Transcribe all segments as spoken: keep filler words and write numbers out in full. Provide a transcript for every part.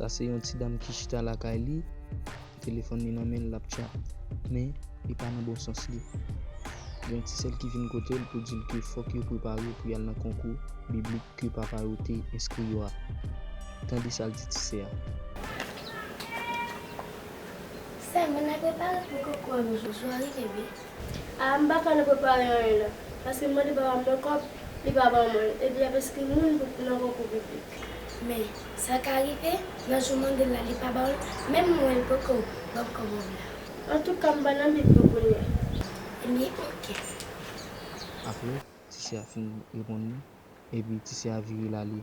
Se yon ti dam ki chita lakay li, telefòn li nan men l, l ap tchat. Men, li pa nan bon sans li. Gen yon ti sè l ki vin kote l pou di l ke fòk yo prepare pou y al nan konkou biblik ke papa yo te enskri yo a. Tande sa l di ti sè a. Sè, mwen ap prepare pou konkou an, men jou a rive wi. A, m pa ka nan prepare anyen la, paske m mande papa m yon kòb, li pa ban mwen l, epi l ap enskri moun pou, nan konkou biblik. Men, sa ka rive, nan jou w mande l la, li pa ba w l, menm mwen l poko ban m kòb la. Antouka, m pa nan Bib pou kounye a. Ebyen, oke. Apre, ti sè a fin reponn li, epi ti sè a vire l ale.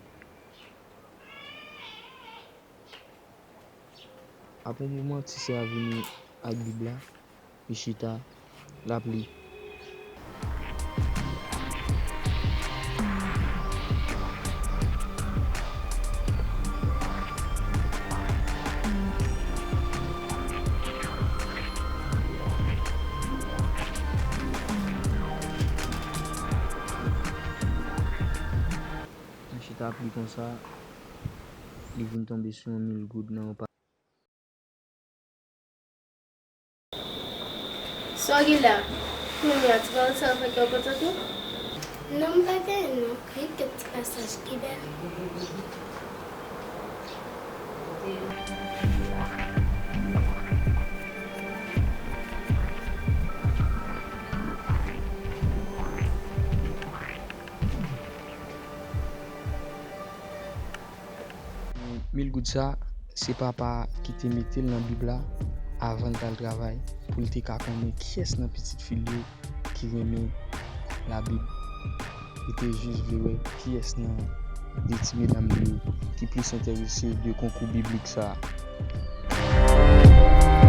Apre yon moman, ti sè a vini ak Bib la, li chita, l ap li. Li chita ap li konsa, li vin tonbe sou yon mil goud nan yon pa. Sa w gen la? Kounye a, ti pawòl sa yo fè kè w kontan tou? Non, m pa genyen non. Gen kèk ti pasaj ki bèl. Mil goud sa, se papa a ki te mete l nan Bib la avan l t al travay, pou l te ka konnen kiyès nan pitit fi l yo ki renmen Labib. Li te jis vle wè kiyès nan de ti medam li yo ki plis enterese de konkou biblik sa a.